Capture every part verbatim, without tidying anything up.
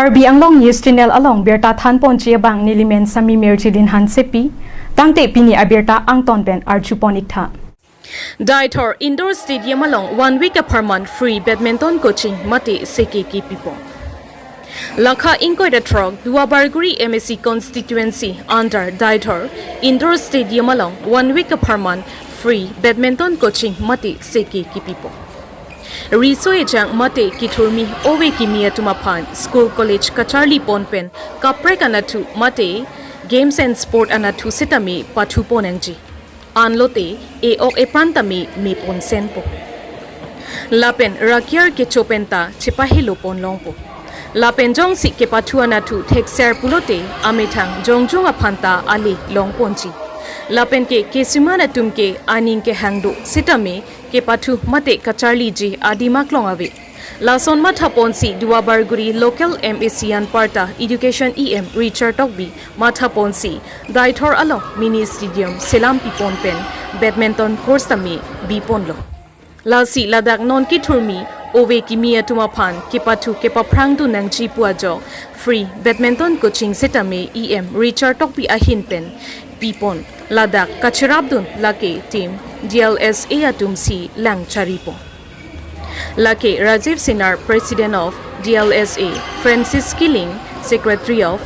Karbi Anglong News Channel along birta thanponji abang nelimen Sami Mirjilin Hansepi, tangte pini abirta angton pen arjupon iktha. Deithor Indoor Stadium along one week apharman free badminton coaching mate seke kepipon. Lakha ingkoi ra throk Duarbagori M A C constituency under Deithor Indoor Stadium along one week apharman free badminton coaching mate seke kepipon. Riso ejang mate kethurmi ove kimi atum aphan school college kacharlipon pen kaprek anatthu mate games and sport anatthu sitame pathupon nangji. Anlote e-ok epran tame mepon senpo. Lapen rakiar kecho penta chepahelopon longpo. Lapen jongsi kepathu anatthu thekser pulote amethang jongjung aphanta ale longponji. Lapen ke kesiman atum ke aning kehang do sitame kepathu mate kacharliji adim aklong ave. Lason mathaponsi Duarbagori local M A C anparta Education E M Richard Tokbi mathaponsi Deithor along mini stadium selam pipon pen badminton course tame biponlo. Lasi ladak non kethurmi ove kimi atum aphan kepathu kepaphrangdun nangji pu ajok free badminton coaching sitame E M Richard Tokbi ahin pen pipon. Ladak kacherapdun lake team D L S A atumsi lang charipon. Lake Rajiv Sinar, President of D L S A, Francis Killing, Secretary of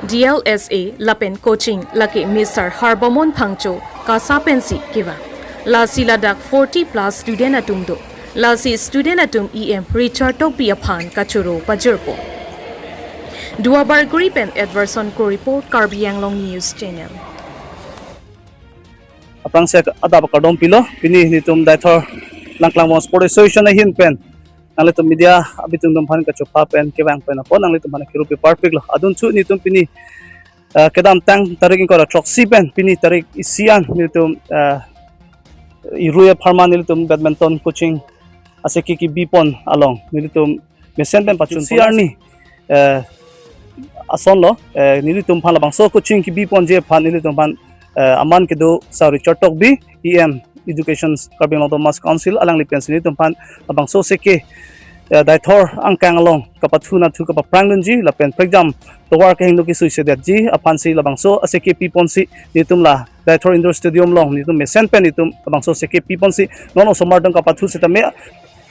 D L S A, lapen coaching lake Mister Harbamon Phangcho, KASA pensi kevang. Lasi ladak forty plus student atum do. Lasi student atum E M Richard Tokbi aphan kachoro pajirpo. Duarbagori pen Edverson Kro report, Karbi Anglong News Channel. Aphrangsi adap akardom pilo, pini nelitum Deithor Langklangvong Sport Association ahin pen nanglitum media abitung atum aphan kachopha pen kevang pen apot nanglitum aphan kiru pi parpiklo. Adunthu nelitum pini, eh, kedamtang tarik ingkoi ra throksi pen pini tarik isi an nelitum, eh, irui apharman nelitum badminton coaching aseke kebipon along nelitum mesen pen pachun si arni, eh, asonlo, eh, nelitum aphan labangso coaching kebiponji aphan nelitum aphan, eh, aman kedo Sir Richard Tokbi, E M Education, Karbi Anglong Autonomous Council, alangli pensi nelitum aphan labangso seke, eh, Deithor angkang along kapathu anatthu kapaphrangdunji lapen prekjam tovar kehingno kesui sedetji aphansi labangso aseke piponsi nelitum la Deithor Indoor Stadium along nelitum mesen pen nelitum labangso seke piponsi non osomar atum kapathu sitame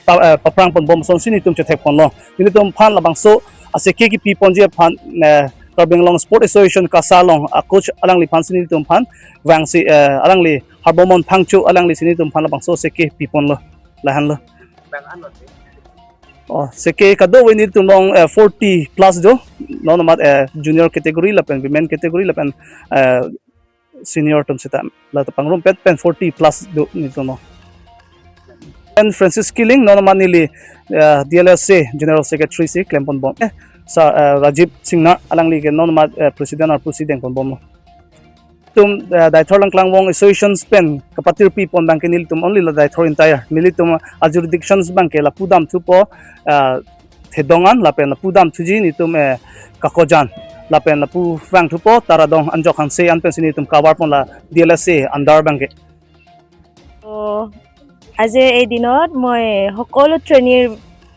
pa-, eh, paphrangponbom asonsi nelitum chethekponlo. Nelitum aphan labangso aseke kepiponji aphan, eh, Karbi Anglong Sport Association KASA along a-coach alangliphansi nelitum aphan vangsi, eh, alangli Harbamon Phangcho alanglisi nelitum aphan labangso seke piponlo. Lahenlo. Oh, seke kadokave nelitum along, eh, forty plus do. Non amat, eh, junior category lapen women category lapen, eh, senior atum sita la ta pangrumpet pen forty plus do nelitum along. And Francis Killing, non amat neli, eh, D L S A General Secretary si klemponbom. Eh, Sir, eh, Rajiv Singnar, alangli ke non amat, eh, President arpu si dengponbomlo. Nelitum, eh, Deithor Langklangvong Associations pen kapatirpipon abangke nelitum only la Deithor entire. Nelitum a-jurisdictions abangke lapu damthupo, eh, Thedong an lapen lapu damthuji nelitum, eh, Kakojan lapen lapu vangthupo Taradong, Anjok, Hanse an pensi nelitum cover pon la D L S A under abangke. তো আজি এই দিনত মই সকলো ট্ৰেইনিৰ,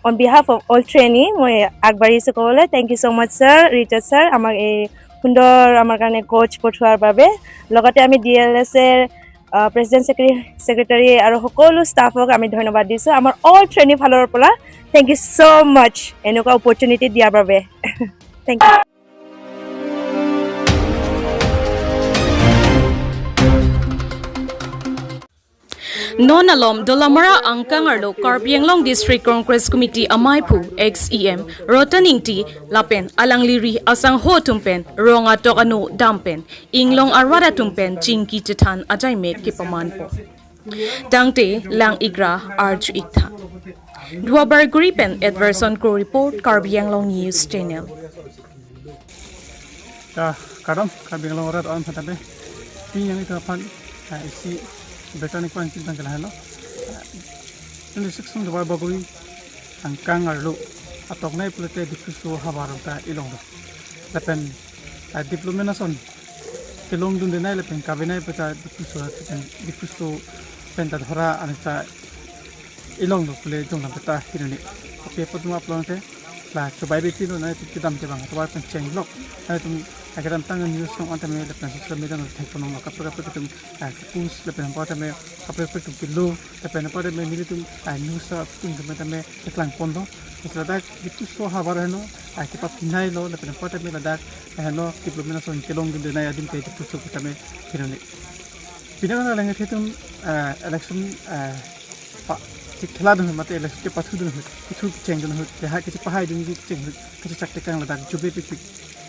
on behalf of all trainee, মই আগবাঢ়িছোঁ ক'বলৈ। Thank you so much, sir, Richard sir, আমাক এই সুন্দৰ, আমাৰ কাৰণে কোচ পঠোৱাৰ বাবে। লগতে আমি ডি এল এছ এৰ, আহ, প্ৰেচিডেণ্ট, ছেক্ৰে-, ছেক্ৰেটাৰী আৰু সকলো ষ্টাফক আমি ধন্যবাদ দিছোঁ। আমাৰ অল ট্ৰেইনিৰ ফালৰ পৰা thank you so much এনেকুৱা অপৰচুনিটি দিয়াৰ বাবে। Thank you. Non alom Dolamara angkang arlo Karbi Anglong District Congress Committee amaiphu ex E M Rotan Ingti lapen alangli ri asangho atum pen rong atok ano dam pen inglong arwat atum pen chingki chethan ajaimek kepamanpo. Tangte lang-ik ra arju-iktha. Duarbagori pen Edverson Kro report, Karbi Anglong News Channel. Ta, kardom, Karbi Anglong arat an phan tame. Pini nelitum aphan, ah, isi birta nangpangchini abangke lahenlo. Ah, twenty-six Duarbagori angkang arlo atok nei pulote Diphu aso havar ta ilong do. Lapen, ah, development ason kelongdunde nei lapen kave nei puta Diphu aso lapen Diphu aso pen ta dhora anita ilong do pule jonglam peta hirani. Oke, apot ma apolong te. La, chubai beti lo, nanglitum kedam kevang atovar pen chenglok. Nanglitum, ah, kedamtang news along an tame lapen social media along thekponlonglo, kaprek kaprek atum, ah, ke-post lapen anparta tame kaprek kaprek atum kelo lapen anparta tame nelitum, ah, news atum tame tame keklangponlo. Lasi ladak Diphu Soho Havar heno, ah, kepapinai lo lapen anparta tame ladak, ah, heno development ason kelongdunde nai adim ke Diphu Soho tame khenone. Pini nang lang atum, ah, election, ah, pa, chekhela dun mate election kepathudun ahut, kethu kechengdun ahut, keha kechepahai dun kecheng ahut, kachechak tekang ladak jube pipik.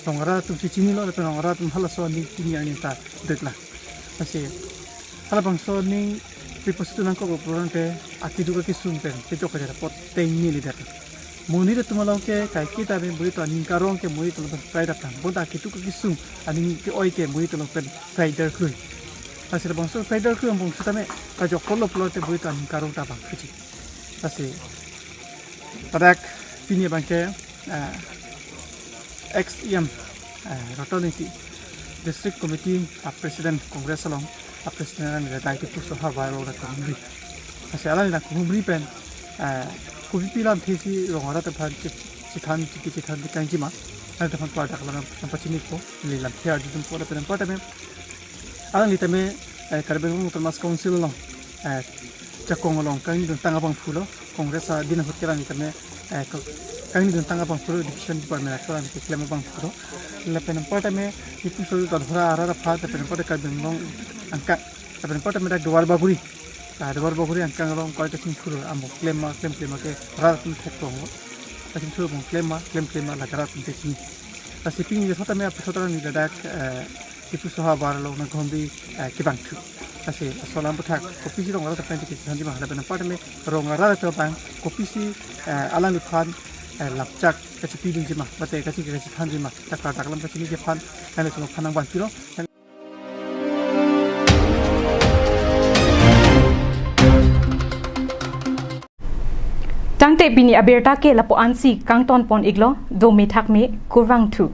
Rong arat atum si chinilo, lapen rong arat atum halaso aning pini arni ta dotlo. Lasi halabangso aning pipostu nangkok pulote akeduk akesung pen kejok kejara apot tengni lidet. Monit atum along ke kaike ta pen buri to aning karong ke monit atum pen prai dap tang. Bonta akeduk akesung aning ke-oi ke monit atum pen prai darkhui. Lasi labangso prai darkhui angbong sitame kajok kolo pulote buri to aning karong ta bang khuji. Lasi ladak pini abangke, eh, ex E M, eh, Ratan Engti, District Committee, ah, President Congress along, ah, President along ladak Diphu Soho Havar along lahumri. Lasi alang lahumri pen, eh, kopi pi lamthe si rong arat aphan che-, chethan, chiki chethan tekangji ma, alang aphan pada kalang nangpachiniko, neli lamthe arjudunpo lapen anparta tame alangli tame, eh, Karbi Anglong Autonomous Council along, eh, jakong along kangnidun tang abangphu lo, Congress adin ahut ke alangli tame, eh, ko-, kangnidun tang abangphu lo, Education Department aso alangli keklem abangphu lo. Lapen anparta tame Diphu Soho Havar arat aphan, lapen anparta Karbi Anglong angkang, lapen anparta tame dak Duar Bagori, ah, Duar Bagori angkang along koi kachingthur amo klem ma, klem klem ma ke rat atum theklonglo. Kachingthur amo klem ma, klem klem ma la rat atum thekji. Lasi pini sitame api sitame neli ladak, eh, Diphu Soho Havar along nanghumri, eh, kevangthu. Lasi laso alam aputhak kopisi rong arat aphan kachethanji ma, lapen anparta tame rong arat atum abang kopisi, eh, alangliphan, eh, lapchak kachepidunji ma, mate kachi kachethanji ma, ta klardak alam kachiniji aphan, nanglitum aphan nangvanpilo. Tangte pini abirta ke lapu-ansi kangtonpon iklo, dome thakme, kurvangthu.